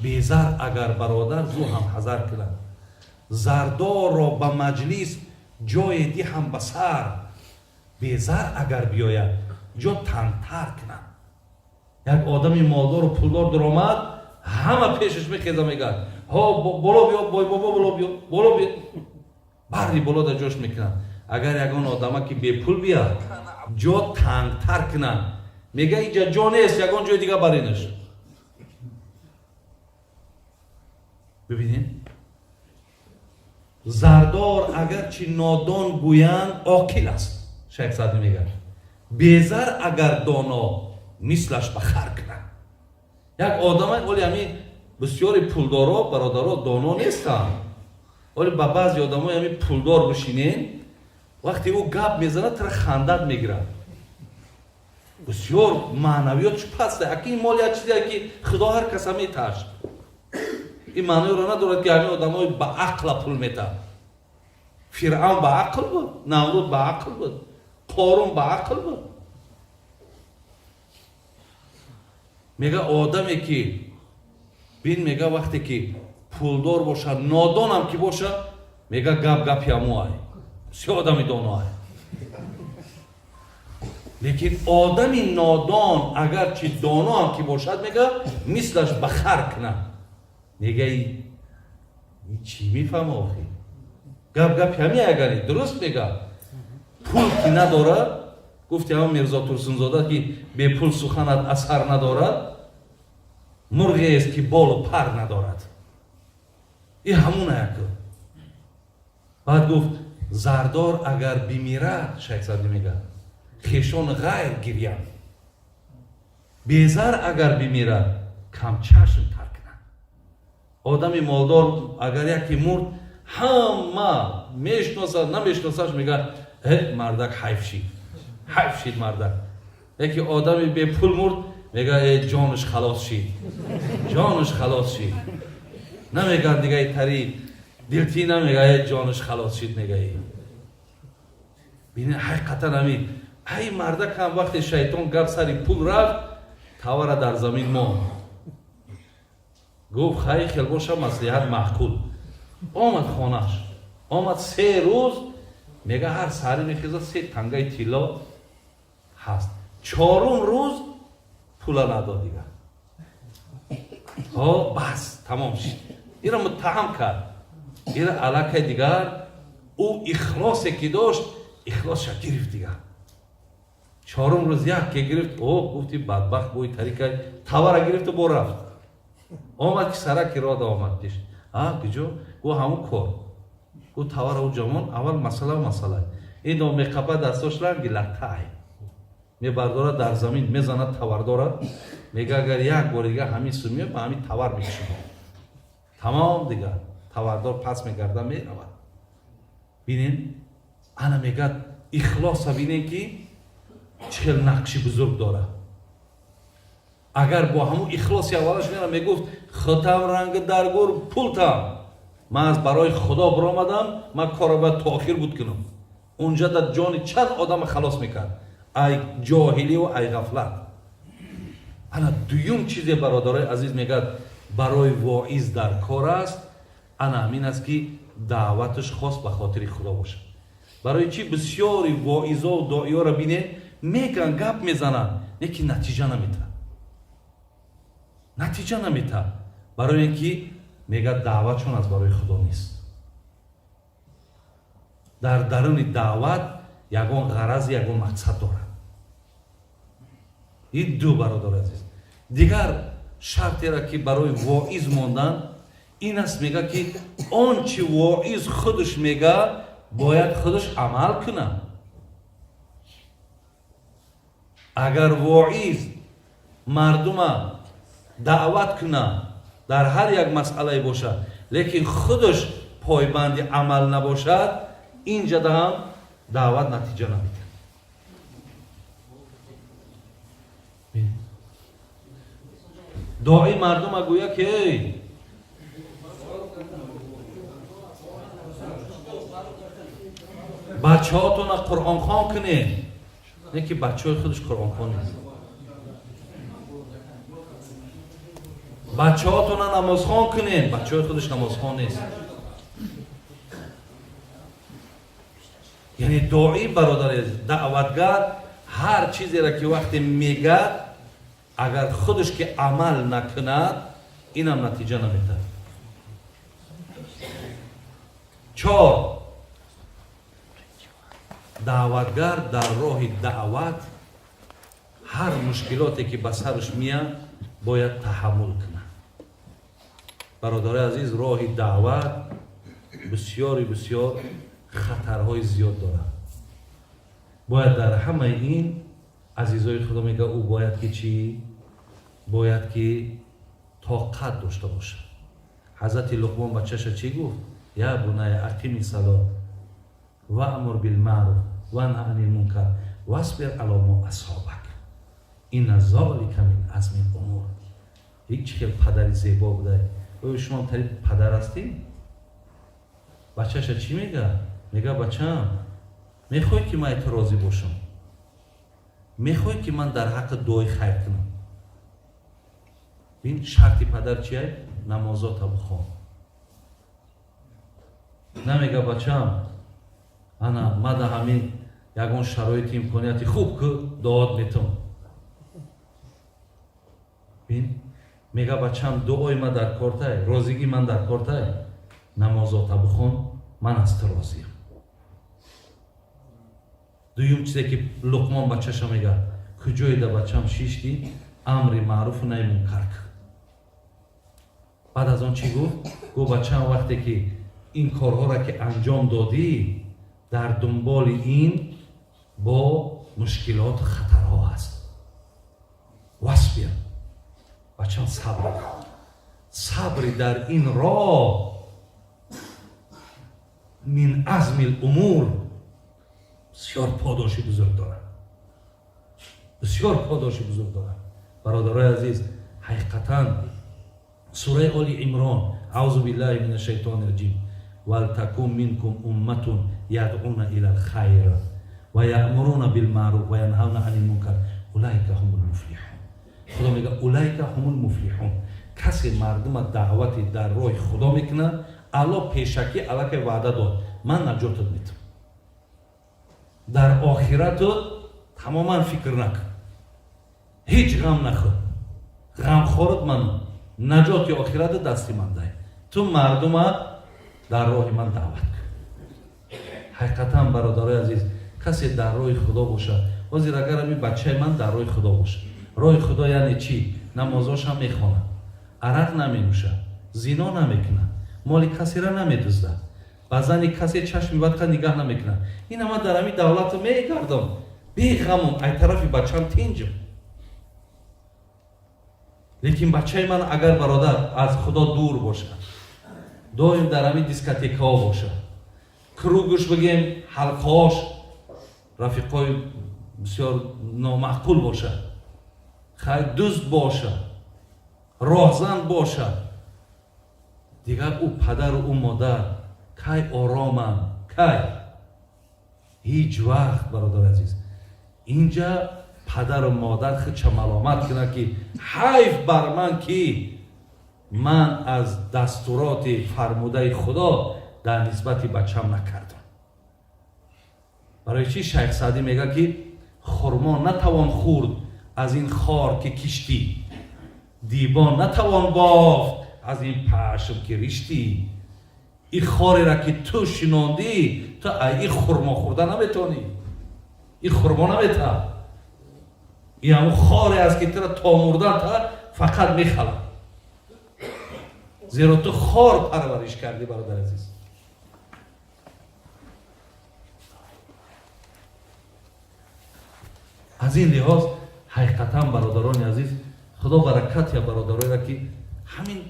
Безар агар бародар зу ҳам ҳазар кунад. Зардорро ба маҷлис ҷое диҳам ба сар, безар агар биёяд ҷо тангтар кунад. Як одами молдору пулдор дуромад, ҳама пешаш мехеза, мегӯяд: ҳо, боло биё, бой бобо, боло биё, боло биё. Барри боло дар ҷош мекунад. Агар ягон одама ки бепул биёд, ҷо тангтар кунад, мега: инҷа ҷо нест, ягон ҷои дига баринаш. Бибинед, зардор агарчи нодон гӯянд, оқил аст, Шайх Саъдӣ мегӯяд. Безар агар доно, мислаш ба хар кунад. Як одама оли ҳами бисёри пулдоро, бародаро, доно нестанд. Оли ба баъзе одамои ҳами пулдор бишинен, вақте ӯ гап мезанад, тара хандат мегирад. Бисёр маънавиётш паст. Аки ин мол як чизе ки Худо ҳар каса меташ. Ин маъноеро надорад, ки ҳамин одамои ба ақла пул метаҳад. Фиръавн ба ақл буд, Намруд ба ақл буд, Қорун ба ақл буд. Мега, одаме ки бин, мега, вақте ки пулдор бошад, нодонам ки бошад, мега, гап гапи ҳамо ай, бисёр одами доно ай. Лекин одами нодон агарчи доноам ки бошад, мега, мислаш ба хар кунад. Мега, и чӣ мефаҳма охи? Гап гапи ҳами агари дуруст мега, пул ки надорад, гуфти ҳамон Мирзо Турсунзода, ки бепул суханат асар надорад, мурғест ки болу пар надорад. И ҳамуна яку. Баъд гуфт: зардор агар бимирад, Шайх Саъдӣ мега, хешон ғайр гирьянд, безар агар бимирад, камчашм тар кунад. Одами молдор агар яке мурд, ҳама мешиносад, намешиносаш, мега: э, мардак ҳайф шид, ҳайф шид мардак. Яке одами бепул мурд, мега: э, ҷонаш халос шид, ҷонаш халос шид. Намеган дигаи тари дилтӣ намега: э, ҷонаш халос шид, мегаи. Бини, ҳақиқатан ҳамин ай мардак ҳам вақте шайтон гап сари пул рафт, тавара дар замин монд. Гуфт: хай, хел боша, маслиҳат маъқул. Омад хонаш, омад, 3 рӯз, мега, ҳар саҳарӣ мехезад, се тангаи тилло ҳаст. Чорум рӯз пула надод дигар. Ҳо, бас, тамом шид. Ира муттаҳам кард, ира аллакай дигар ӯ ихлосе ки дошт, ихлосша гирифт дигар. Чорум рӯз як ке гирифт, о, гуфти бадбахт бои тарика тавара гирифту бо рафт. Омад ки сараки рода омад пеш. А куҷо? Гу ҳамун кор. Гу тавара ӯ ҷамон. Аввал масъала масъала ин меқапа, дастош ранги латтай мебардорад, дар замин мезанад тавардорад. Мега: агар як бор дига ҳамин сумия ба ҳамин тавар мекушам. Тамом, дигар тавардор пас мегарда, меравад. Бинен, ана мегӯяд, ихлоса бинен, ки чӣ хел нақши бузург дорад. Агар бо ҳамун ихлоси аввалаш мера, мегуфт: худтам ранги дар гур, пултам, ман аз барои Худо биромадам, ман корро бояд то охир буд кунам. Унҷа дар ҷони чанд одама халос мекард ай ҷоҳиливу ай ғафлат. Ана дуюм чизе, бародарои азиз, мегӯяд, барои воиз дар кор аст, ана ҳамин аст, ки даъваташ хос ба хотири Худо бошад. Барои чӣ бисёри воизову доиёро бинед, меган, гап мезананд, лекин натиҷа наметаҳад, натиҷа наметаҳад? Барои ин ки, мегӯяд, даъватшон аз барои Худо нест. Дар даруни даъват ягон ғарази, ягон мақсад дорад. Ин ду, бародари азиз. Дигар шартеро ки барои воиз мондан ин аст, мега, ки он чи воиз худаш мега, бояд худаш амал кунад. Агар воиз мардума даъват кунад дар ҳар як масъалае бошад, лекин худаш пойбанди амал набошад, инҷада ҳам даъват натиҷа намедиҳад. Дои мардума гӯя, ки эй, бачаҳотона қуръонхон кунед, не ки бачаҳои худаш қуръонхон нест. Бачаҳотона намозхон кунен, бачаҳои худаш намозхон нест. Яъне доӣ, бародари азиз, даъватгар ҳар чизеро ки вақте мегад, агар худаш ки амал накунад, инам натиҷа наметаҳад. Чор, даъватгар дар роҳи даъват ҳар мушкилоте ки ба сараш меяд, бояд таҳаммул кунад. Бародари азиз, роҳи даъват бисёри бисёр хатарҳои зиёд дорад. Бояд дар ҳамаи ин, азизои худо, мега, ӯ бояд ки чӣ? Бояд ки тоқат дошта бошад. Ҳазрати Луқмон бачаша чӣ гуфт? Я буная ақими салот ваъмур билмаъруф ванҳа анил мункар васбир ало мо асобак инна золика мин азми умур. Ҳеҷ хел падари зебо будай. Оё шумо тари падар ҳастӣ? Бачаша чӣ мега? Мега: бачам, мехоҳӣ ки ман ту розӣ бошам? Мехоҳӣ ки ман дар ҳаққи дуои хайр кунам? Бин, шарти падар чия? Намозота бихон. Намега: бачам, ана мада ҳамин ягон шароити имконияти хуб ку, дуот метум. Бин, мега: бачам, дуои ман дар кортай, розигии ман дар кортай, намозота бихон, ман аз ту розиям. Дуюм чизе ки Луқмон бачаша мега: куҷоеда, бачам, шишти, амри маъруфу наи мункар кун. Баъд аз он чӣ гуфт? Гуфт: бачам, вақте ки ин корҳоро ки анҷом додӣ, дар дунболи ин бо мушкилоту хатарҳо ҳаст. Васбир, бачам, сабр кун. Сабри дар ин роҳ мин азми умур, бисёр подоши бузург дорад, бисёр подоши бузург дорад. Бародарои азиз, ҳақиқатан сураи Оли Имрон: аузу биллаҳи мина шайтони раҷим, валтакун минкум умматун ядъуна ила лхайр ва яъмуруна билмаъруф ва янҳавна анил мункар улайка ҳумул муфлиҳун. Худо мега: улайка ҳумул муфлиҳун. Касе мардума даъвати дар роҳи Худо мекунад, Алло пешакӣ аллакай ваъда дод: ман наҷотат метам. Дар охирату тамоман фикр накун, ҳеҷ ғам нахӯр, ғамхорат ману, наҷоти охирата дасти ман дай, ту мардума дар роҳи ман даъват кун. Ҳақиқатан, бародарои азиз, касе дар роҳи Худо бошад, ҳозир агар ами бачаи ман дар роҳи Худо бошад, роҳи Худо яъне чӣ? Намозошам мехонад, арақ наменӯшад, зино намекунад, моли касеро намедуздад, ба зани касе чашми бадқа нигаҳ намекунад, ин ама дар ҳами давлату мегардам беғамум, ай тарафи бачам тинҷам. Лекин бачаи ман агар, бародар, аз Худо дур бошад, доим дар ҳамин дискотекаҳо бошад, круг уш, бигем, ҳалқаош рафиқои бисёр номаъқул бошад, хай, дузд бошад, роҳзан бошад, дигар ӯ падару ӯ модар кай ороманд? Кай? Ҳеҷ вақт. Бародари азиз, инҷа падару модар худша маломат кунад, ки ҳайф бар ман, ки ман аз дастуроти фармудаи Худо дар нисбати бачам накардам. Барои чӣ Шайх Саъдӣ мегӯяд, ки хурмо натавон хӯрд аз ин хор, ки киштӣ, дибо натавон бофт аз ин пашм, ки риштӣ? И хорера ки ту шинондӣ, ту ай и хурмо хӯрда наметавонӣ, и хурмо наметавон, и ҳамун хоре аст, ки тура то мурдан та фақат мехалад, зеро ту хор парвариш кардӣ. Бародар азиз, аз ин лиҳоз, ҳақиқатан, бародарони азиз, Худо баракат я бародароеро, ки ҳамин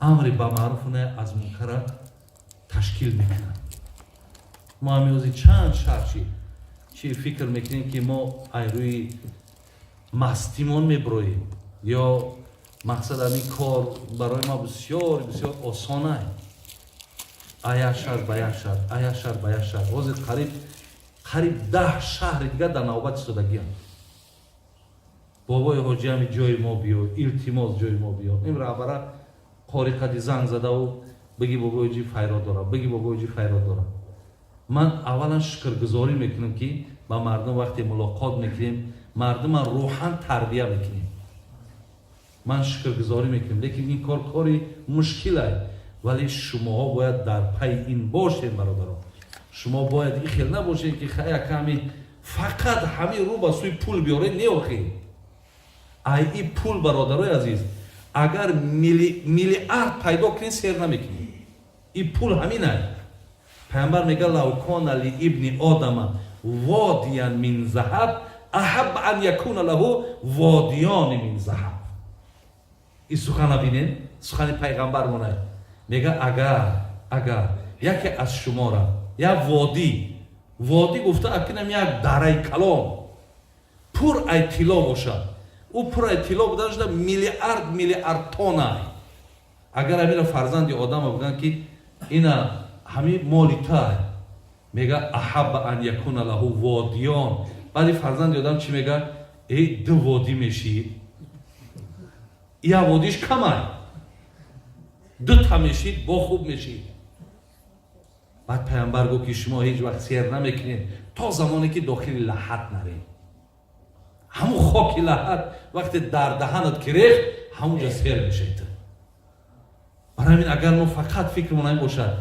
амри ба маъруфу наҳй аз мункара ташкил мекунанд. Мо ҳамиҳози чанд шаҳр чӣ фикр мекунем, ки мо ай рӯи мастимон меброем ё мақсад, ҳамин кор барои ма бисёр бисёр осонай. А як шаҳр ба як шаҳр, а як шаҳр ба як шаҳр, ҳозир қариб 10 шаҳри дигар дар навбат истодагиам. Бобои ҳоҷӣ, ҳами ҷои мо биё, илтимос, ҷои мо биё. Ин раҳбара қори қади занг задаву биги бобои ҳоҷӣ файрод дорам, биги бобои ҳоҷӣ файрод дорам. Ман аввалан шукргузорӣ мекунам, ки ба мардум вақте мулоқот мекунем, мардума рӯҳан тарбия мекунем. Ман шукргузорӣ мекунам, лекин ин кор кори мушкилай, вале шумоҳо бояд дар пайи ин бошед, бародарон. Шумо бояд ин хел набошед, ки хая ками фақат ҳамин рӯ ба сӯи пул биёред. Не, охи, ай и пул, бародарои азиз, агар миллиард пайдо кунед, сер намекунед. И пул ҳаминай. Пайғамбар мега: لو كان لابن آدم وادي من ذهب أحب أن يكون له واديان من ذهب. Ин сухана бинен, сухани пайғамбар монай. Мега, агар яке аз шумора як водӣ, водӣ гуфта акинам як дараи калон пур ай тилло бошад, ӯ пур ай тилло буда шуда миллиард миллиард тонай, агар ҳамина фарзанди одама бигӯянд, ки ина ҳамин моли тай, мега: أحب أن يكون له واديان. Баъди фарзанди одам чӣ мега? Эй, ду водӣ мешид, як водиш камай, дута мешид, бо хуб мешид. Баъд пайғамбар гуфт, ки шумо ҳеҷ вақт сер намекунед, то замоне ки дохили лаҳат наред. Ҳамун хоки лаҳат вақте дар даҳанат ки рехт, ҳамунҷа сер мешед. Барои ҳамин, агар мо фақат фикрмон ҳамин бошад,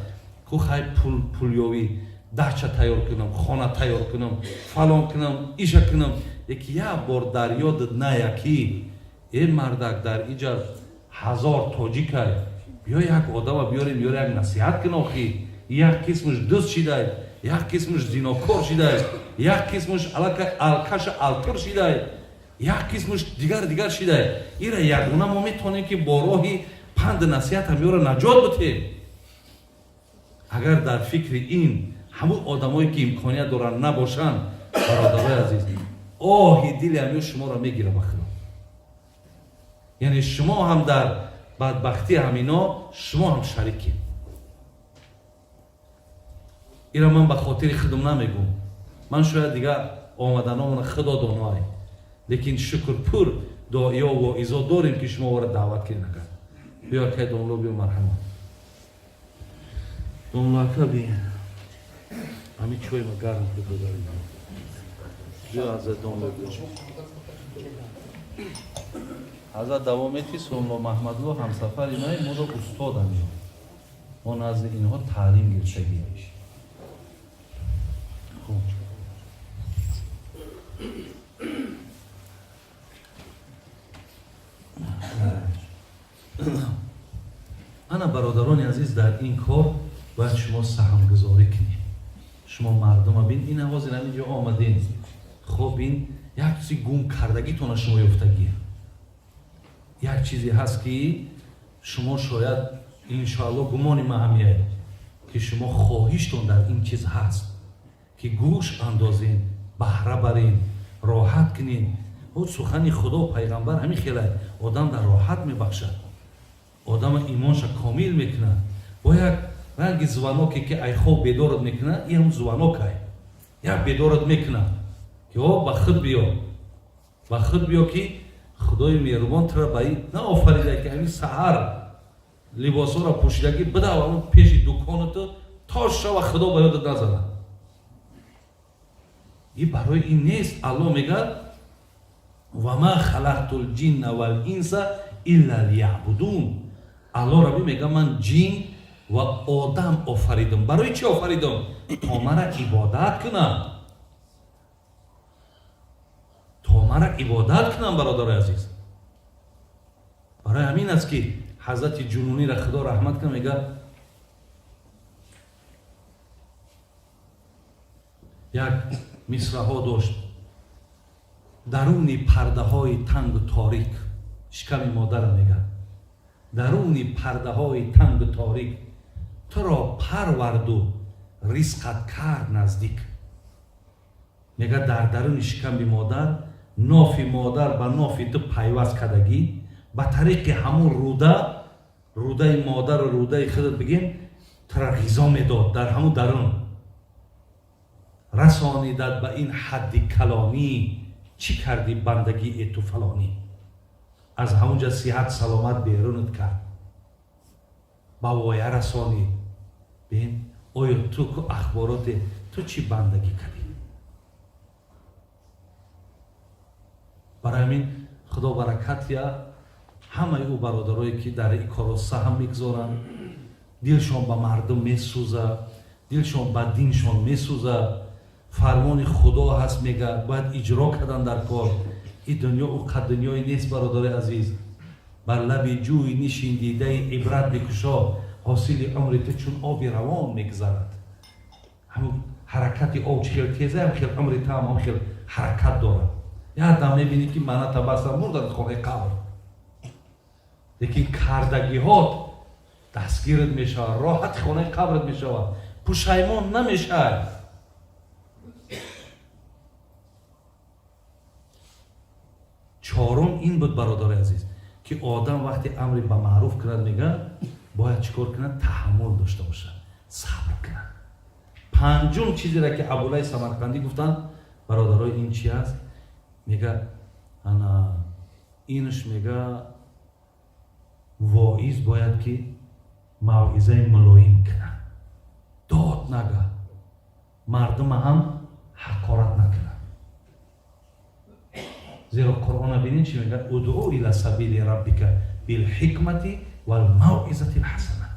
ку хай пул, пулёвӣ, дача тайёр кунам, хона тайёр кунам, фалон кунам, иша кунам, яки як бор дар ёдат ная, ки э мардак, дар иҷа 1000 тоҷикай, биё як одама биёрем, ёра як насиҳат кун. Охи, як қисмаш дузд шидай, як қисмаш зинокор шидай, як қисмаш аллакай алкаша алтур шидай, як қисмаш дигар дигар шидай. Ира ягона мо метавонем, ки бо роҳи панду насиҳат ҳам ёра наҷот бутем. Агар дар фикри ин ҳамун одамое, ки имконият доранд, набошанд, бародарои азиз, оҳи дили ҳамё шуморо мегира ба худо. Яъне шумо ҳам дар бадбахтии ҳамино шумо ҳам шарикед. Ира ман ба хотири худам намегӯм. Ман шояд дига омаданомона худо доноай, лекин шукр, пур доиё воизо дорем, ки шумо вора даъват кунед. Агар биё, акай домло, биё, марҳамат, домло ака, би ҳами чойма гарм бидодари. Биё, ҳазрат домло, биё. Ҳазрат давом мети. Сомло Маҳмадло ҳамсафари май, моро устодам, мо назди инҳо таълим гирифтагӣ. Хуб, ана, бародарони азиз, дар ин кор бояд шумо саҳмгузорӣ кунед. Шумо мардума бин, ин ҳозир ҳамин ҷо омадем. Хоб, ин як чизи гум кардагитона шумо ёфтагӣ, як чизе ҳаст, ки шумо шояд, иншоалло, гумони ман ҳамияй, ки шумо хоҳиштон дар ин чиз ҳаст, ки гӯш андозем, баҳра барем, роҳат кунем. Сухани худо, пайғамбар ҳамин хелай одам дар роҳат мебахшад, одама имонша комил мекунад. Бо як ранги звонок е, ки ай хоб бедорат мекунад, ин ҳам звонок ай, як бедорат мекунад, ки о, ба худ биё, ба худ биё, ки худои меҳрубон тура ба ин наофарида, ки ҳамин саҳар либосҳоро пӯшидагӣ бидав ҳамун пеши дуконату то шава худо ба ёдат назанад. Ин барои ин нест. Аллоҳ мегӯяд: وما خلقت الجن والإنس إلا ليعبدون. Аллоҳ рабби мега: ман ҷин ва одам офаридам. Барои чӣ офаридам? То мара ибодат кунам, то мара ибодат кунам. Бародарои азиз, барои ҳамин аст, ки ҳазрати Ҷунунира, худо раҳмат кунад, мега, як мисраҳо дошт: даруни пардаҳои тангу торик шиками модарам, мега, даруни пардаҳои тангу торик туро парварду ризқат кард наздик. Мега, дар даруни шиками модар нофи модар ба нофи ту пайваст кардагӣ, ба тариқи ҳамун руда, рудаи модару рудаи худат бигем, тура ғизо медод. Дар ҳамун дарун расонидад ба ин ҳадди калонӣ. Чӣ кардӣ бандагӣ э ту фалонӣ? Аз ҳамунҷа сиҳат саломат берунат кард, ба воя расонид. Бин, оё ту ку ахбороте, ту чӣ бандагӣ кардӣ? Барои ҳамин худо баракат я ҳамаи ӯ бародарое ки дар ин корро саҳм мегузоранд, дилшон ба мардум месӯзад, дилшон ба диншон месӯзад. Фармони худо ҳаст, мега, бояд иҷро кардан дар кор. Ин дунё ӯ қад дунёе нест, бародарои азиз. Бар лаби ҷӯй нишин, дидаи ибрат бикушо, ҳосили умри ту чун оби равон мегузарад. Ҳамун ҳаракати об чӣ хел теза, ҳам хел умри ту ҳам хел ҳаракат дорад. Як дам мебинӣ ки маната баста мурдад хонаи қабр, лекин кардагиҳот дастгират мешавад, роҳати хонаи қабрат мешавад, пушаймон намешавад. Чорум ин буд, бародари азиз, ки одам вақте амри ба маъруф кунад, мега, бояд чӣ кор кунад? Таҳаммул дошта бошад, сабр кунад. Панҷум чизеро ки Абулай Самарқандӣ гуфтанд, бародарои, ин чи аст? Мега, ана инш, мега, воиз бояд ки мавъизаи мулоим кунад, дод нага, мардума ҳам ҳақорат накунад. Зеро Қуръона бинед, чи мегӯяд: удъу ила сабили раббика билҳикмати валмавъизати лҳасана.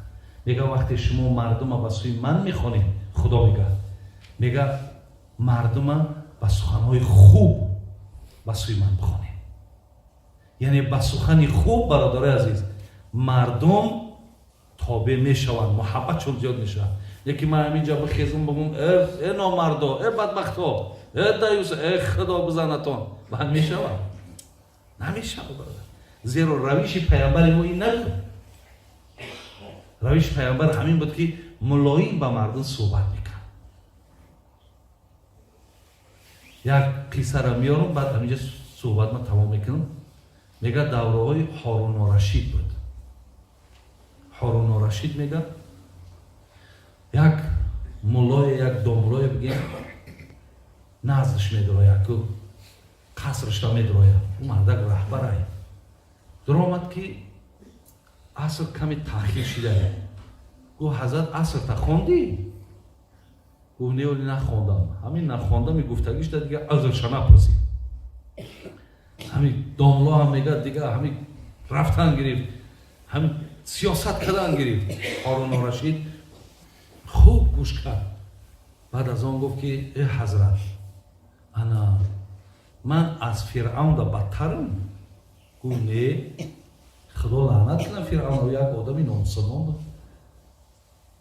Мега, вақте шумо мардума ба сӯи ман мехонед, Худо мега, мардума ба суханҳои хуб ба сӯи ман бихонед. Яъне ба сухани хуб, бародарои азиз, мардум тобеъ мешаванд, муҳаббатшон зиёд мешавад. Яке ман ҳаминҷа бихезам, бигӯм: э номардо, э бадбахто, э даюс, э худо бизанатон, баъд мешавад? Намешавад, бародар. Зеро равиши паямбари мо ин набуд. Равиши паямбар ҳамин буд, ки мулоим ба мардум суҳбат мекард. Як қиссаро меорам, баъд ҳаминҷа суҳбат ман тамом мекунам. Мега, давраҳои Ҳорунорашид буд. Ҳорунорашид, мега, як муллое, як домуллое бигем, наздаш медурояд, ку қасрашро медурояд. Ӯ мардак раҳбарай. Дуромад ки аср каме таъхир шидае. Гуфт: ҳазрат, асрта хондӣ? Гуфт: не, оли нахондам. Ҳамин нахондами гуфтагишта дига узрша напурсид. Ҳамин домло ҳам, мега, дига ҳамин рафтан гирифт, ҳамин сиёсат кардан гирифт. Ҳорунорашид хуб гӯш кард. Баъд аз он гуфт ки: э ҳазрат, ана ман аз Фиръавнда бадтарам? Гуфт: не, худо лаънат кунад Фиръавна, як одами номусулмон буд,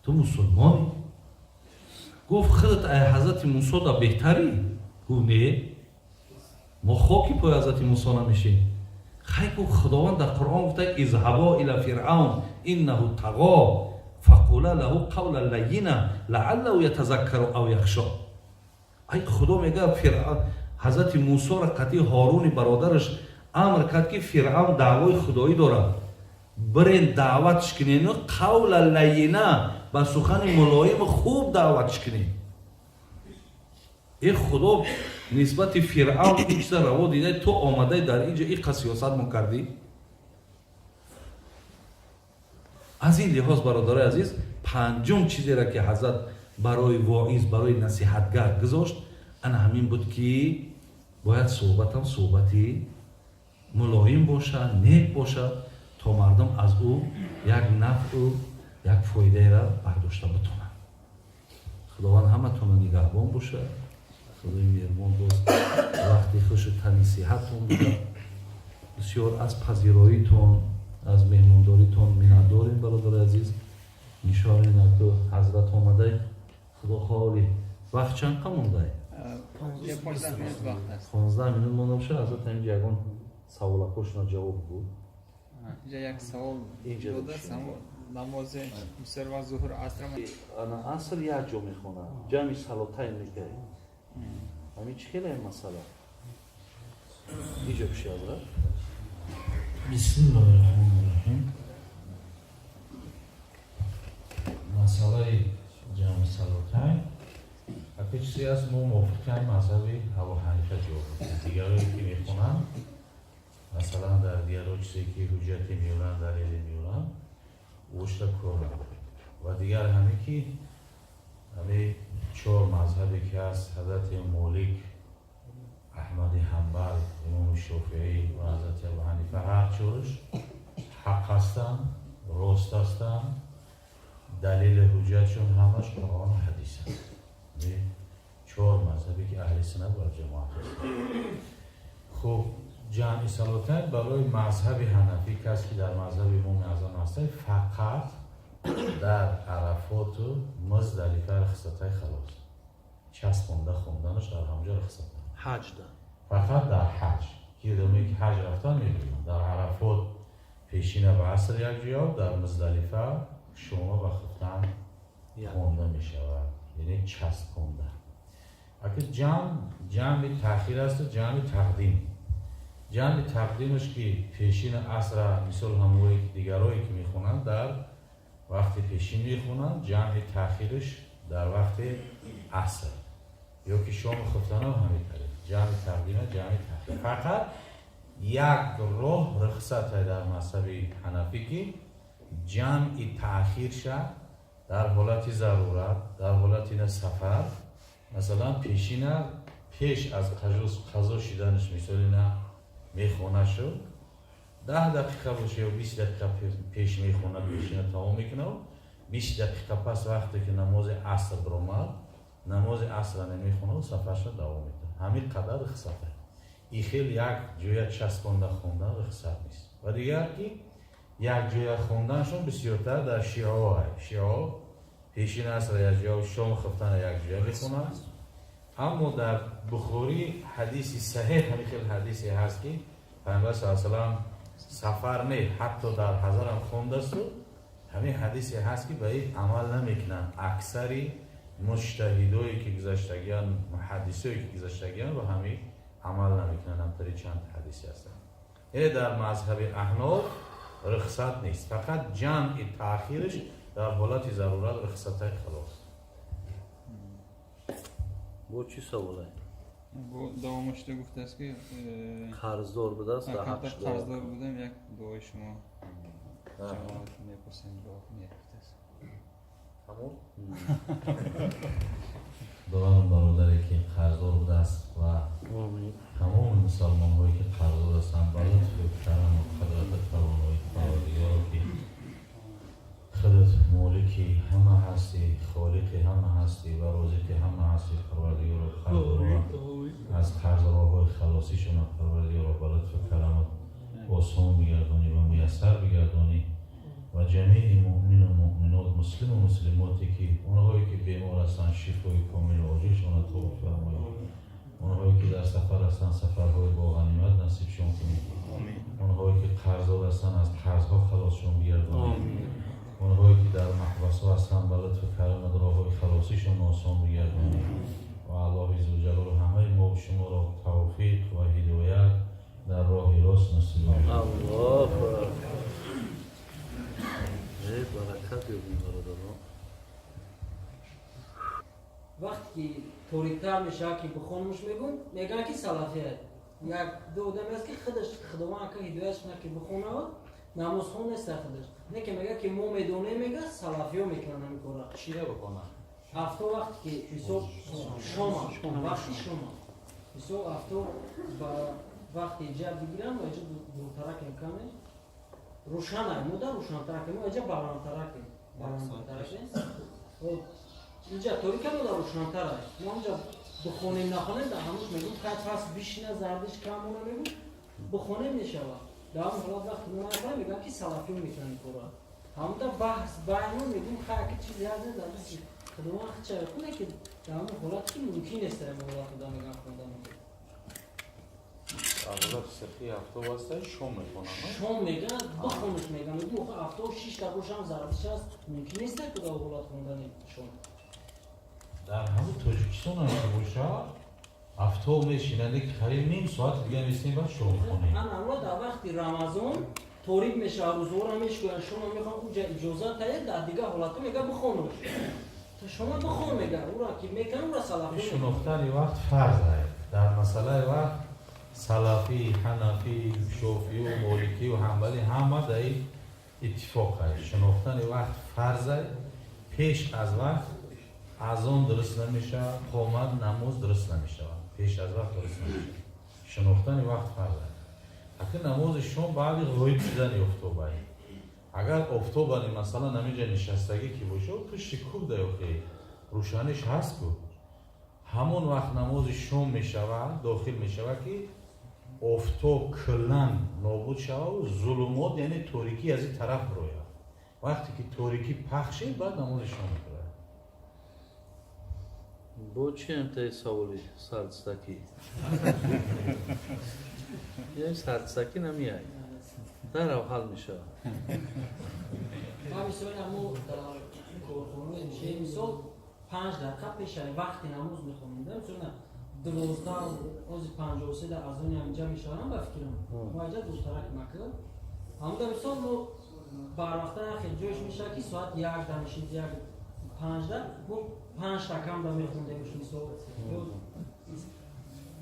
ту мусулмонӣ. Гуфт: худат ай ҳазрати Мусо да беҳтарӣ? Гуфт: не, мо хоки пои ҳазрати Мусо намешем. Хай, гуфт, Худованд дар Қуръон гуфта: изҳабо ила фиръавн иннаҳу тағо фақула лаҳу қавла лайина лааллаҳу ятазаккару ав яхшо. Ай худо мега, ҳазрати Мусоро қатъи Ҳоруни бародараш амр кард, ки Фиръавн даъвои худоӣ дорад, бирен даъватш кунену қавла лайина, ба сухани мулоиму хуб даъватш кунед. Э худо нисбати Фиръавн ин чиза раво дида, ту омадай дар ин ҷо иқа сиёсат мо кардӣ. Аз ин лиҳоз, бародарои азиз, панҷум чизеро ки ҳазрат барои воиз, барои насиҳатгар гузошт, ана ҳамин буд, ки бояд суҳбатам суҳбати мулоим бошад, нек бошад, то мардум аз ӯ як нафъу як фоидаеро бардошта битонанд. Худованд ҳаматонро нигаҳбон бошад. Худои меҳрубон боз вақти хушу тани сиҳаттон бошад. Бисёр аз пазироитон, аз меҳмондоритон миннатдорем, бародари азиз. Иншоалло, ку ҳазрат омадай, худо хоҳоли. Вақт чанд қа мондай? 15 минут монда бошад. Ҳазрат, ҳаминҷа ягон саволакошона ҷавоб буд. Инҷа як савол додааст: намози бисёр вақт зуҳр, аср Ана аср як ҷо мехонад, ҷамъи салотайн мекард. Ҳамин чӣ хеле масъала иҷо пиши, ҳазрат? Бисмиллоҳи раҳмони раҳим. Масъалаи ҷамъи салотайн. Ака, чизе аст, мо мувофиқи ҳамин мазҳаби Абу Ҳанифа ҷавоб медиҳем. Дигарое ки мехонанд, масалан, дар дигаро чизе ки ҳуҷҷате меоранд, далеле меоранд, ӯшта кор надорем. Ва дигар ҳаме ки ҳами чор мазҳабе ки ҳаст, ҳазрати Молик, Аҳмади Ҳанбал, имоми Шофиӣ ва ҳазрати Абу Ҳанифа, ҳар чорш ҳақ ҳастанд, рост ҳастанд. Далели ҳуҷҷатшон ҳамаш Қуръону ҳадис аст. Чор мазҳабе ки аҳли суннат ва ҷамоат аст. Хуб, ҷамъи салотайн барои мазҳаби ҳанафӣ, кас ки дар мазҳаби имоми аъзам ҳастай, фақат дар Арафоту Муздалифа рухсатай, халос. Часпонда хонданаш дар ҳамҷо рухсат. Ҳаҷда? Фақат дар ҳаҷ, ки одамое ки ҳаҷ рафтан, мебинанд, дар Арафот пешина ба аср якҷоя, дар Муздалифа шома ба хуфтан хонда мешавад, яъне часпонда. Аки ҷамъ, ҷамъи таъхир асту ҷамъи тақдим. Ҷамъи тақдимаш ки пешина асра, мисол, ҳамое ки дигарое ки мехонанд, дар вақти пешин мехонанд, ҷамъи таъхираш дар вақти аср ё ки шоми хуфтанам ҳамин тариқ, ҷамъи тақдима, ҷамъи таъхир. Фақат як роҳ рухсате дар мазҳаби ҳанафӣ, ки ҷамъи таъхирша дар ҳолати зарурат, дар ҳолати на сафар, масалан, пешина пеш аз қазо шиданаш, мисоли, на мехонашу 10 дақиқа боша ё 20 дақиқа пеш мехона, пешина тамом мекунав, 20 дақиқа пас, вақте ки намози аср биромад, намози асра намехонаву сафарша давом медиҳад. Ҳамин қадар рухсат. И хел як ҷоя часпонда хондан рухсат нест. Ва дигар ки як ҷоя хонданшон бисёртар дар шиао. Шиао пешин асра якҷоя, шом хуфтана якҷоя мехонанд. Аммо дар Бухорӣ ҳадиси саҳеҳ, ҳамин хел ҳадисе ҳаст, ки Пайғамбар с салам сафар не, ҳатто дар ҳазарам хондасту ҳамин ҳадисе ҳаст, ки ба ин амал намекунанд. Аксари муҷтаҳидое ки гузаштагиан, муҳаддисое ки гузаштагиан, ба ҳамин амал намекунанд. Ҳамтари чанд ҳадисе ҳастанд. Яъне дар мазҳаби аҳноф рухсат нест, фақат ҷамъи таъхираш дар ҳолати зарурат рухсатай, халос. Бо чӣ саволе? Бо давома шуда гуфтааст, ки қарздор будааст. Камтар қарздор будам, як дуои шумо ҷамоат мепурсем, дуо кунед, гуфтааст. Тамом. Дорам бародаре ки қарздор будааст ва тамоми мусалмонҳое ки қарздор ҳастанд, ба лутфу караму қудрату тавонои Парвардигоро, ки худат молики ҳама ҳастӣ, холиқи ҳама ҳастӣ ва розиқи ҳама ҳастӣ, Парвардигоро, қарздорона аз қарз роҳҳои халосишона, Парвардигоро, ба лутфу карамат осон бигардонӣ ва муяссар бигардонӣ. Ва ҷамеи муъмину муъминот, муслиму муслимоте ки онҳое ки бемор ҳастанд, шифои комилу оҷилшон ато фармоӣ. Онҳое ки дар сафар ҳастанд, сафарҳои бо ғанимат насибшон кунӣ. Онҳое ки қарздор ҳастанд, аз қарзҳо халосшон бигардонӣ. Онҳое ки дар маҳбасҳо ҳастанд, ба лутфу карамат роҳҳои халосишон осон бигардонӣ. Ва Аллоҳи зулҷалол ҳамаи мо шуморо тавфиқ ва ҳидоят дар роҳи рост насиб. Аллоҳу баракат ёбем, бародарон. Вақте ки ториктар мешавад, ки бихонмуш, мегум, мегӯянд, ки салафия. Як ду одаме аст, ки худаш Худованд ака ҳидоятш кунад, ки бихонавад, намозхон неста худаш, не ки мега, ки мо медонем, мега, салафиё мекунанд ҳамин кора. Чира бихонад? Ҳафто, вақте ки, мисол, шома, вақти шома, мисол, ҳафто ба вақти иҷаб бигирам ва иҷа дуртаракем, каме рӯшанай, мо да рӯшантаракем, мо иҷа баландтаракем, баландтаракем, инҷа торика, мо да рӯшантарай. Мо инҷа бихонем, нахонем, дар ҳамуш мегум, кай пас бишина, зардиш камона, мегум, бихонем, мешавад. Дар ҳамон ҳолат, вақти мо накунем, мегӯям, ки салафиё мекунанд ин кора. Ҳамда баҳс байно, мегум, хай, ки чизе ҳаст, дар дасти Худованд хича куне, ки дар ҳамон ҳолат ки мумкин нест, дар ҳамон ҳолат буда, мегӯям, хондан. Ҳолати сирхии ҳафтоб аста, шом мехонанд? Шом мегӯянд, бихониш, мегӯям, мегӯм, охи ҳафтоб шишта бошам, зардиш аст, мумкин нест, ки дар ҳолат хондани шом. Дар ҳамун Тоҷикистон ҳам ки бошад, ҳафтоб мешинанд, ки қариб ним соати дига месем, баъд шом хонем. Ана ҳамро дар вақти Рамазон торик мешавад, рӯзҳоро мешкӯянд, шома мехоҳанд, уҷа иҷозат тая. Дар дигар ҳолатҳо мега, бихонуш. Шумо бихон мега, ура ки мекунам, ура салафӣ. Шинохтани вақт фарз аст. Дар масъалаи вақт салафӣ, ҳанафӣ, шофиу, моликию ҳанбалӣ ҳама дар ин иттифоқ аст. Шинохтани вақт фарз аст. Пеш аз вақт азон дуруст намешавад, қомат намоз дуруст намешавад. Пеш аз вақт дуруст намешавад. Шинохтани вақт фарз аст. Акн намози шом баъди ғоиб шудани офтоб аст. Агар офтобани масалан ҳаминҷа нишастагӣ ки бошад, пушти кӯҳ да охи рӯшаниш ҳаст ку, ҳамон вақт намози шом мешавад, дохил мешавад ки офтоб куллан нобуд шавад, зулумот яъне торикӣ аз ин тараф бирояд. Вақте ки торикӣ пахш шид, баъд намози шом мебирояд. Бо чи ҳамтаи саволи сардсакӣ? Яъне сардсакӣ намеяй, дарав ҳал мешавад. Ма мисол ҳамо дар корхонаи мисол 5 дақиқа пешаи вақти намоз мехонем. Мисол 12:53 дар азони ҳаминҷа мешавам, ба фикрам. Мо инҷа духтарак макр. Ҳамда мисол мо барвақта хел ҷояш мешавад ки соат 1 да мешид, 1:05 да, мо 5 та кам да мехондем, мисол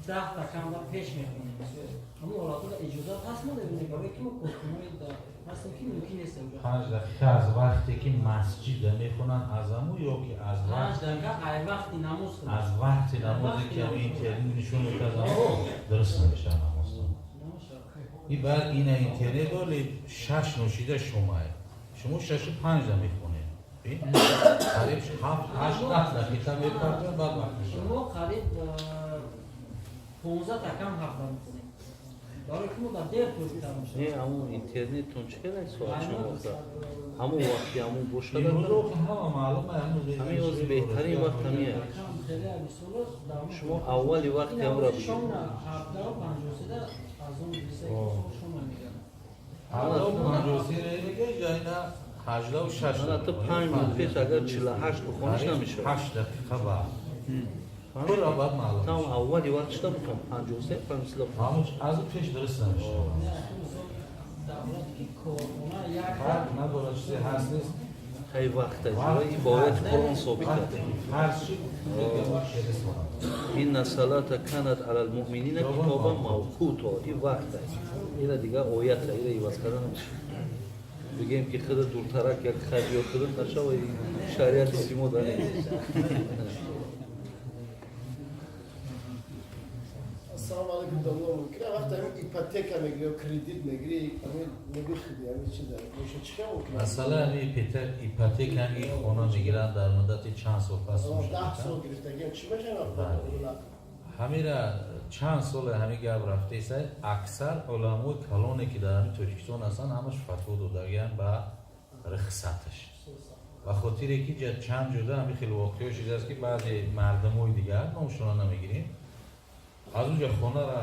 10 та кам да пеш мехонем. Ҳамон ҳолатҳо иҷозат ҳаст мо дорем, барои ки мо корхонаи да ҳастем ки мумкин нест. 5 дақиқа аз вақте ки масҷида мехонанд азаму ё ки аз 5 дақиқа ай вақти намоз, аз вақти намозе ки ҳамин интернет нишон медиҳад, дуруст намешавад намозтон. И баъд ина интернет оли 6 ношида шумае, шумо 6:05 да мехонед, қариб 7-8 дақиқа мепартоед, баъд вақт мешавад. Шумо қариб 15 та кам 7 да мехонед. Барои ки мо дар дер тоҷикар мешавад. Не, ҳамон интернеттон чӣ хел соат шинохта? Ҳамон вақти ҳамон бошад. Ҳама маълум. Ҳамин оз беҳтарин вақт ҳамин аст. Шумо аввали вақти ҳамро бигиред. 7:53 ту 5 минут пеш агар 48 бихониш намешавад. 8 дақиқа баъд. Пурра баъд маълум. Там аввали вақт шуда бикун 53 53. Ҳамон аз пеш дуруст намешавад. Фарқ надорад, чизе ҳаст нест. Хай вақт аст. Ин ба ояти Қуръон собит аст. Фарз шид. Инна салата канат алал муъминина китобан мавқуто. Ин вақт аст. Ина дигар оят аст. Ина иваз карда намешавад. Бигем ки худа дуртарак як хай биё худа нашава, шариати симо да нест. Ассалому алайкум, дамло. Мумкин вақт ҳамин ипотека мегири ё кредит мегири, ҳамин мегӯхиди, ҳамин чиза. Боша чӣ хел мумкин аст? Масалан, ҳамин ипотека ҳамин хона мегиранд дар муддати чанд сол пас 10 сол гирифтагиам чӣ мешавад? Ҳамира чанд соле ҳамин гап рафтааст, аксар уламои калоне ки дар ҳамин Тоҷикистон ҳастанд, ҳамаш фатво додагианд ба рухсаташ. Ба хотире ки чанд ҷуда ҳамин хел воқеа шудааст ки баъзе мардумои дигар номшонро намегирем, аз онҷа хонара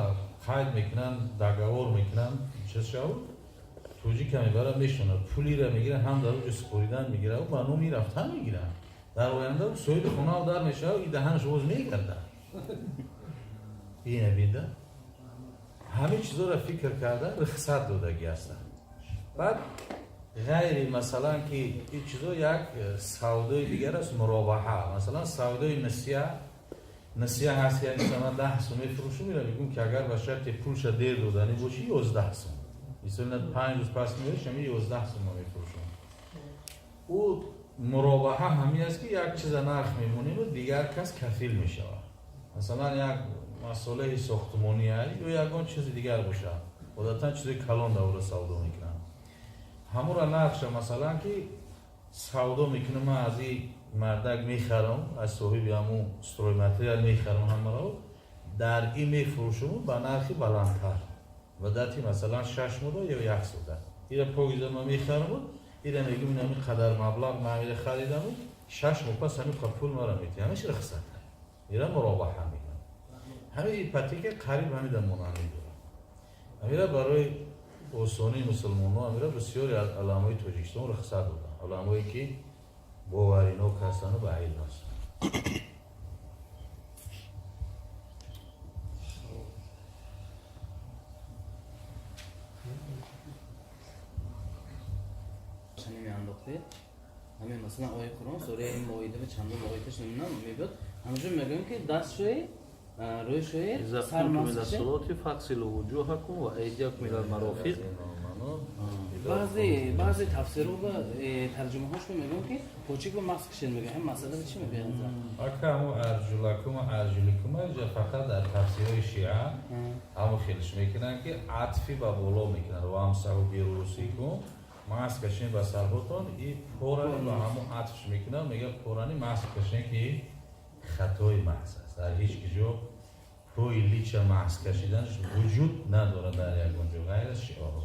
қайд мекунанд, договор мекунанд, чиз шавад, тоҷика мебарад, мешонад, пулира мегирад, ҳам дар онҷа супоридан мегирад, ба номи рафтан мегирад. Дар оянда соҳиби хона дар мешавад, и даҳанаш боз мегардад. Ина бинда ҳамин чизоро фикр карда рухсат додагӣ ҳастанд. Баъд ғайри масалан ки ин чизо як савдои дигар аст, муробаҳа. Масалан савдои насия, насия ҳаст, яъне масалан 10 сум мефурӯшум, ира мегӯм ки агар ба шарти пулша дер доданӣ бошӣ 11 сум. Мисол 5 рӯз пас меояш, ҳамин 11 сум мефурӯшум. Ӯ муробаҳа ҳамин аст ки як чиза нарх мемонем, дигар кас кафил мешавад. Масалан як масолеҳи сохтмонӣ ё ягон чизи дигар бошад, одатан чизи калон дар ӯро савдо мекунанд. Ҳамура нархша масалан ки савдо мекунам, ман аз ин мардак мехарам, аз соҳиби ҳамун стройматериал мехарам, ҳамаро дар ин мефурӯшам ба нархи баландтар, муддати масалан 6 моҳ ё 1 сол. Ира погиза ман мехарам, ира мегӯм ин ҳамин қадар маблағ ман ира харидам, 6 моҳ пас ҳамин пул мара метиҳам, ҳамаш рухсат. Ира муробаҳа мегӯям. Ҳамин ипотека қариб ҳамида монандӣ дорад. Ҳамира барои осонии мусулмонҳо ҳамира бисёре аз уламои Тоҷикистон рухсат доданд, уламое ки боваринок ҳастанду ба илм ҳастанд. Меандохтед, Ҳамин масалан ояи Қуръон, сураи Моида ва чандум ояташ намедонам, мебиёд. Ҳамонҷо мегӯем ки даст шӯед, рӯй шӯед, إذا сар قمتم масх إلى шед. الصلاة فاغسلوا وجوهكم وأيديكم إلى المرافق. Баъзе тафсирҳо ва тарҷумаҳошо мегӯям ки почик ва масх кишед мегӯям. Ҳамин масъаларо чӣ мегӯянд? Ака, ҳамун арҷулакум арҷуликум инҷа фақат дар тафсирҳои шиа ҳамун хелш мекунанд, ки атфи ба боло мекунанд. Вамсаҳу бирусикум, масх кашен ба сарҳотон, и порани ба ҳамун атфш мекунанд, мегӯяд порани масх кашен, ки хатои маҳз аст. Дар ҳеҷ киҷо пои лича масх кашиданаш вуҷуд надорад дар ягон ҷо, ғайр аз шиаҳо.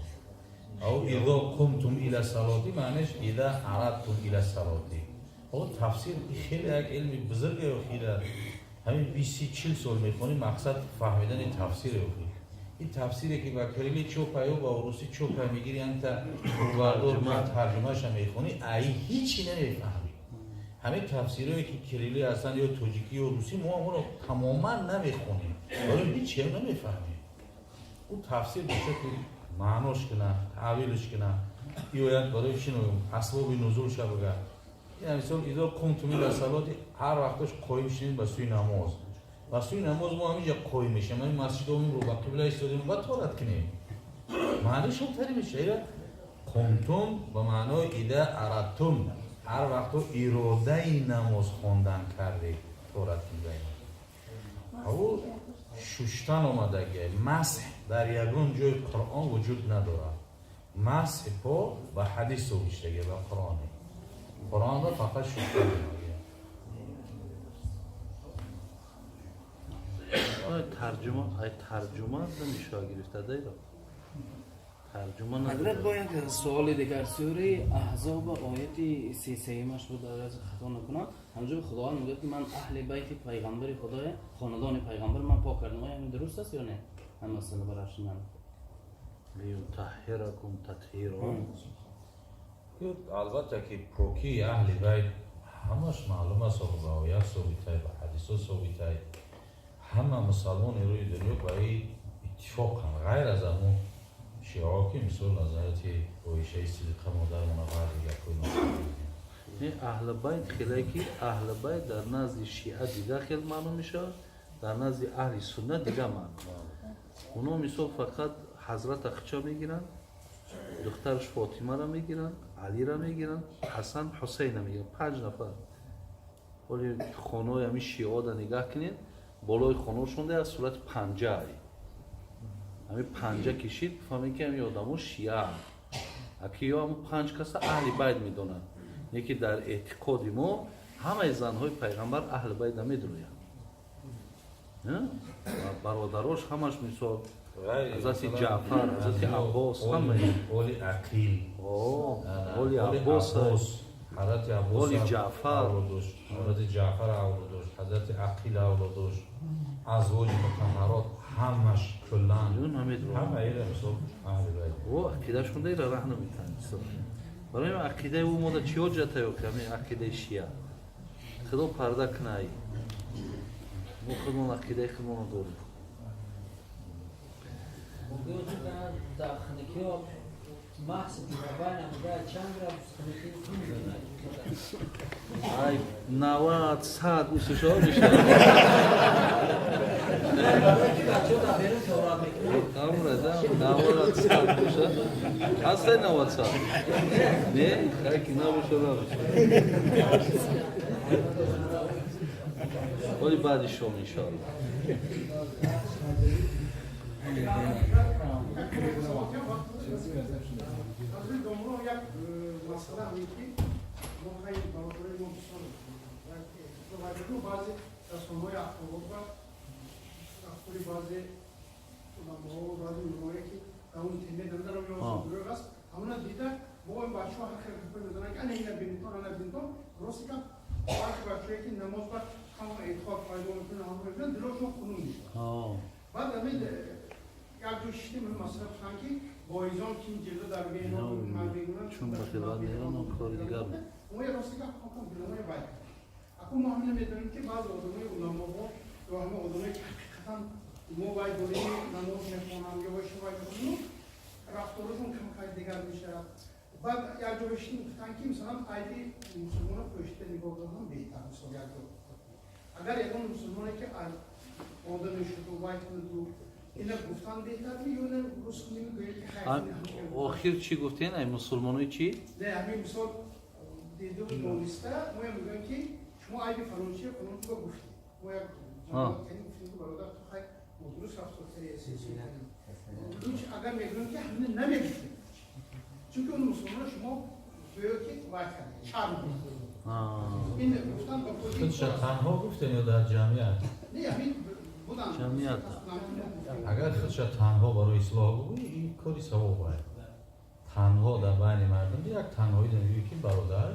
Ав изо қумтум ила салоти, маънеш иза арадтум ила салоти. Ҳоло тафсир хеле як илми бузурге, хеле ҳамин 20-40 сол мехонӣ, мақсад фаҳмидани тафсире. Охи ин тафсире ки ба кирилли чопа ё ба урусӣ чопа мегири, анта вардор тарҷумаша мехонӣ, ай ҳичи намефаҳмӣ. Ҳамин тафсирое ки кирилли ҳастанд ё тоҷикӣ ё русӣ, мо онро тамоман намехонем, вале ҳичиам намефаҳмем. Ӯ тафсир боша ки маънош кунад, таъвилш кунад, иоят барои чӣ мегӯм, асбоби нузулша бигӯяд. Ин мисол изо қумтум ила салоти, ҳар вақтош қоим шинед ба сӯи намоз, ба сӯи намоз. Мо ҳаминҷа қоим мешавем, ҳамин масҷидомон рӯ ба қибла истодем, ба торат кунем, маънишон тари мешава. Ира қумтум ба маънои ида арадтум, ҳар вақто иродаи намоз хондан кардед, торат кунед. Ав шуштан омадагия, масҳ дар ягон ҷои Қуръон вуҷуд надорад. Масҳи по ба ҳадис собит шудагия, ба Қуръоне. Қуръонро фақат шуштан омадагия. Ай тарҷума, ай тарҷума намешава гирифта дайро. Тарҷума Ҳазрат, бо надорад. як суоли дигар, сураи Аҳзоб ояти 33-умаш буд, агар хато накунам, ҳамҷо Худованд мегӯяд ки ман аҳли байти пайғамбари Худоя, хонадони пайғамбар ман пок кардам. Оя ҳамин дуруст аст ё не? Ҳам масъала бараш ман. ليطهركم تطهيرا. Албатта ки покии аҳли байт ҳамаш маълум аст, ба оят собитай, ба ҳадисо собитай. Ҳама мусалмони рӯи дунё ба ин иттифоқанд, ғайр аз ҳамун шиаҳо, ки мисол назарати Оишаи Сидиқа модармона баъзе гапҳои ношоиста. Не, аҳли байт хеле ки аҳли байт дар назди шиа дигар хел маъно мешавад, дар назди аҳли суннат дигар маъно. Оно мисол фақат ҳазрата хича мегиранд, духтараш Фотимаро мегиранд, Алиро мегиранд, Ҳасан, Ҳусейна мегиранд, панҷ нафар. Ҳоли хонаҳои ҳамин шиаода нигаҳ кунед, болои хонаҳошон як сурати панҷа. Ҳамин панҷа кишид, бифаҳмед ки ҳамин одамо шиаанд. Аки ё ҳамун панҷ каса аҳли байт медонанд. Не ки дар эътиқоди мо ҳамаи занҳои пайғамбар аҳли байт намедуроянд. Ва бародарош ҳамаш, мисол ҳазрати Ҷаъфар, ҳазрати Аббос, ҳамаи. Оли Ақил, Оли Аббос, ҳазрати Аббос Оли Ҷаъфар. Авлодош, ҳазрати Ҷаъфар авлодош, ҳазрати Ақил авлодош, азвоҷи мутаҳҳарот ҳамаш куллан Ё намедуранд. ҳама ира мисол аҳли байт. О ақидашон ира раҳ наметаҳанд. Барои ҳамин ақидаи ӯ мода чӣ ҳоҷата ё ки ҳамин ақидаи шиа. Худо парда кунай. Мо худмон ақидаи худмонро дорем. Дар хунукиҳо маҳз ҷурабай намуда чанд градус хунукӣ? Ай 90, 100 усушо мешавад. Бачаҳо дар берун торат мекунанд. Амра да 90, 100 бошад. Ҳастай 90, 100? Не, хай ки набошад, набошад. Вале баъди шом иншоалло. Аз домро як масъала ҳамин ки мо хеле бародарои мо бисёр баъзе расонаҳои ахборот ва афкори баъзе уламоҳо, баъзе уламое ки дар он интернет намедонам ё дурӯғ аст, ҳамона дида мо ин бачаҳо ҳар хел гапҳо мезананд ки ана ина бинтон, ана бинтон. Рости гап, баъзе бачаҳое ки намоз ба ҳама эътиқод пайдо мекунанд, ҳама мекунанд, дилошон хунук мешавад. Баъд ҳамин як ҷо шидем, масъала гуфтанд ки воизон ки ҷилва дар берун Чун ба хилват меронам, кори дигар. Мо я рости гап хокам дилои вай. Аку мо ҳамина медонем ки баъзе одамои уламоҳо ё ҳама одамое ки ҳақиқатан мо вай дорем, намоз мехонанд ё вай шо вай мекунанд, рафторашон кам кай дигар мешавад. Баъд як ҷо шидем, гуфтанд, ки мисалан, айби мусулмона пӯшида нигоҳ додан беҳтар. Мисол, як ҷо агар ягон мусулмоне ки одаме шуду вай кунаду, ина гуфтан беҳтар ё не, рус кунем, гӯем, ки хайр? Охир чӣ гуфтен? Ай мусулмонои чӣ? Не, ҳамин мисол, диду дониста моя мегӯем, ки шумо айби фалончия фалончиро гуфтед. Мо як гуфтем, бародар, ту хай нодуруст рафтор кардӣ. Агар мегӯем, ки ҳамина намегуфтем, чунки он мусулмона шумо гӯё ки вай кардед, шарм. Ин гуфтан ба Худша танҳо гуфтен ё дар ҷамъият? Не, ҳамин будан. Ҷамъият. Агар худша танҳо барои ислоҳ бигӯӣ, ин кори савоб аст. Танҳо дар байни мардум як танҳоӣ мегӯӣ, ки бародар,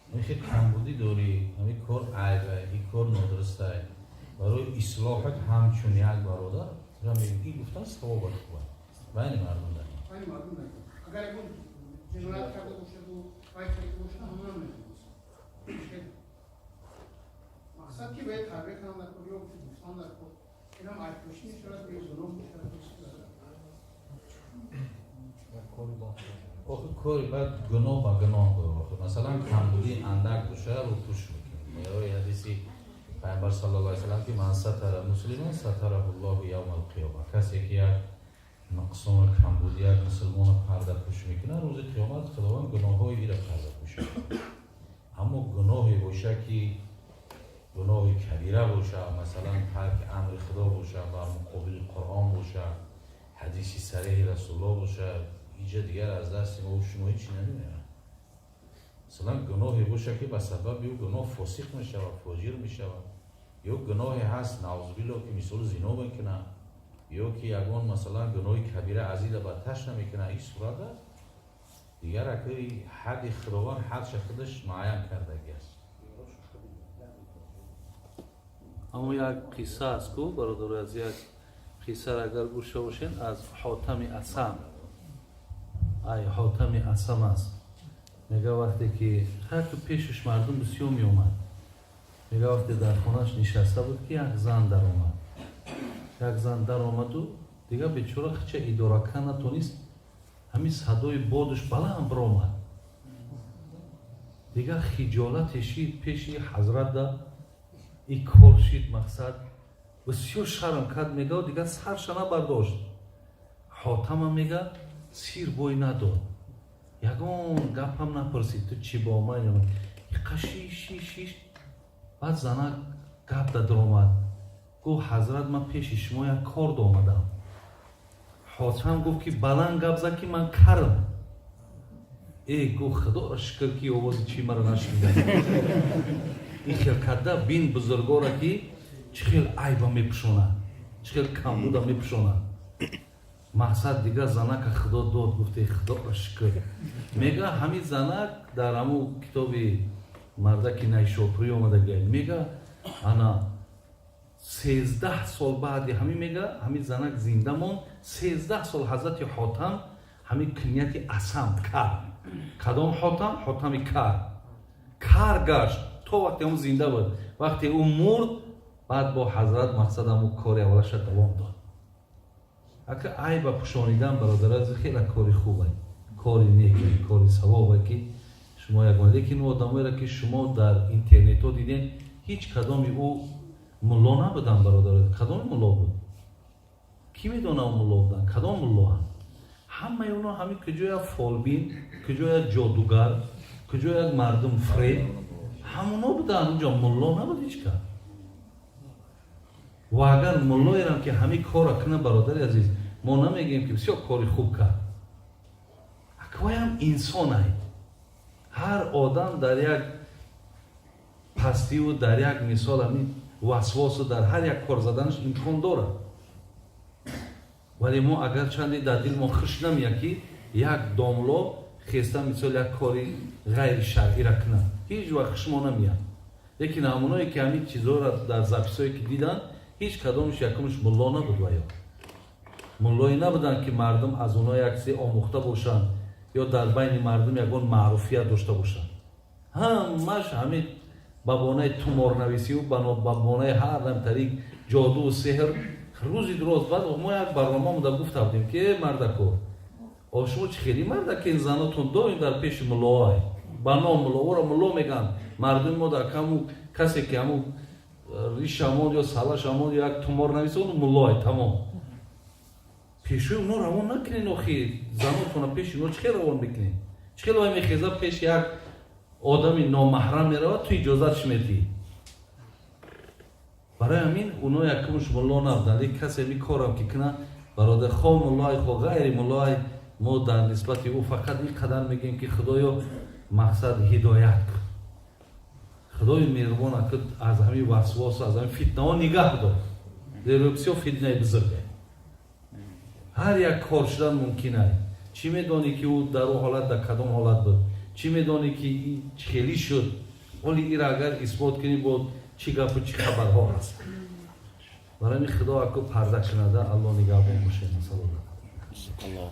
ҳамин хел камбудӣ дорӣ, ҳамин кор айб, ин кор нодуруст аст, барои ислоҳат ҳамчун як бародар тура мегӯӣ, ин гуфтан савоб аст, хуб аст байни мардум дар. Байни мардум агар ягон ҷиноят карда бошаду вай карда бошад, ҳамона мегӯем. Мақсад ки бояд тарбия кунанд дар кор ё гуфтан дар кор, инам айбпӯшӣ мешавад ё гуноҳ мешавад? Охи, кори бад гуноҳ ба гуноҳ дорад. Охи, масалан, камбудии андак боша, рӯпӯш мекунем. Барои ҳадиси Пайғамбар саллаллоҳу алайҳи васаллам, ки ман сатара муслиман сатараҳуллоҳу явмал қиёма, касе ки як нуқсону камбуди як мусулмоно пардапӯш мекунад, рӯзи қиёмат Худованд гуноҳҳои ира пардапӯш мекунад. Аммо гуноҳе боша, ки гуноҳи кабира боша, масалан, тарки амри Худо боша, бар муқобили Қуръон боша, ҳадиси сареҳи Расулуллоҳ боша, иҷа дигар аз дасти мо шумо ҳечи намеояд. Масалан, гуноҳе боша, ки ба сабаби ӯ гуноҳ фосиқ мешавад, фоҷир мешавад, ё гуноҳе ҳаст, наузубилло, ки мисол зино мекунад, ё ки ягон, масалан, гуноҳи кабира аз ила бадташ намекунад, ин сурат аст дигар. Акаи, ҳадди Худованд ҳадша худаш муайян кардагӣ аст. Аммо як қисса аст ку, бародаро, аз як қиссаро агар гӯшта бошен, аз Ҳотами Асам, ай Ҳотами Асам аст. Мега, вақте ки ҳатто пешаш мардум бисёр меомад, мега, вақте дар хонааш нишаста буд, ки як зан даромад. Як зан даромаду дигар бечора хича идорака натонист, ҳамин садои бодуш баланд биромад. Дигар хиҷолате шид пеши ҳазратда, и кор шид, мақсад, бисёр шарм кард. Мега, дигар сарша набардошт. Ҳотама, мега, сир бой надод, ягон гапам напурсид, ту чӣ бо ман иқа шиш шиш шиш. Баъд занак гап дадромад, гуфт: «Ҳазрат, ман пеши шумо як кор омадам». Ҳотам гуфт, ки баланд гап зад, ки ман карм. Э, гуфт, худоро шукр, ки овози чӣ маро нашнида. Ин хел карда бин бузургора, ки чӣ хел айба мепӯшонад, чӣ хел камбуда мепӯшонад. Мақсад, дигар занака Худо дод, гуфте: «Худоро шукр». Мега, ҳамин занак дар ҳамун китоби мардаки Найшопурӣ омадагия. Мега, ана 13 сол баъди ҳамин, мега, ҳамин занак зинда монд 13 сол. Ҳазрати Ҳотам ҳамин кунияти Асам кар, кадом Ҳотам? Ҳотами кар, кар гашт то вақте ҳам зинда буд. Вақте ӯ мурд, баъд бо ҳазрат, мақсад, ҳамун кори аввалаша давом дод. Ака, айба пӯшонидан, бародараз, хеле кори хубе, кори неке, кори савобе, ки шумо ягон. Лекин ӯ одамоеро, ки шумо дар интернетҳо дидем, ҳеҷ кадоми ӯ мулло набуданд, бародар. Кадоми мулло буд? Кӣ медона мулло буданд? Кадом муллоанд? Ҳамаи оно ҳамин куҷо як фолбин, куҷо як ҷодугар, куҷо як мардум фреб, ҳамоно буданд. Унҷо мулло набуд ҳеҷ кас. Ва агар муллоерам, ки ҳамин корро кунад, бародари азиз, мо намегӯем, ки бисёр кори хуб кард. Акваям инсонай. Ҳар одам дар як пастиву дар як мисол ҳамин васвосу дар ҳар як кор заданаш имкон дорад. Вале мо агарчанде дар дил мо хуш намеяд, ки як домло хеста, мисол, як кори ғайришаръира кунад, ҳеҷ вақт хуш мо намеяд. Лекин ҳамоное, ки ҳамин чизҳоро дар записҳое, ки диданд, ҳеҷ кадомаш якумш мулло набуд ва ё муллое набуданд, ки мардум аз онҳо як чизе омӯхта бошанд ё дар байни мардум ягон маъруфият дошта бошанд. Ҳамаш ҳамин ба бонаи туморнависию ба бонаи ҳар намтариқ ҷодуву сеҳр. Рӯзи дуроз баъд мо як барнома монда гуфта будем, ки э, мардако. О, шумо чӣ хеле марда ки занотон доим дар пеши муллоай, ба ном мулло, ора мулло мегӯянд. Мардуми мо дар каму касе ки ҳаму ришамон ё салашамон ё як тумор нависон, муллоай, тамом. Пешои оно равон накунен. Охи, занотона пеши оно чӣ хел равон мекунен? Чӣ хел вай мехеза, пеши як одами номаҳрам меравад, ту иҷозатш медиҳӣ? Барои ҳамин оно якумш мулло набуданд. Лекин касе ми корам ки куна, бародар, хо муллоай, хо ғайри муллоай, мо дар нисбати ӯ фақат ин қадар мегӯем, ки Худоё, мақсад ҳидоят кун. Худои меҳрубон, ака, аз ҳамин васвосу аз ҳамин фитнаҳо нигаҳ дор, зеро бисёр фитнаи бузурге. Ҳар як кор шудан мумкин ай. Чӣ медонӣ, ки ӯ дар ӯ ҳолат дар кадом ҳолат буд? Чӣ медонӣ, ки чӣ хелӣ шуд? Оли ира агар исбот кунӣ, бо чӣ гапу чӣ хабарҳо ҳаст. Барои ҳамин Худо аку парда кунада, Алло нигаҳбон бошед. Салом. Аллоҳ.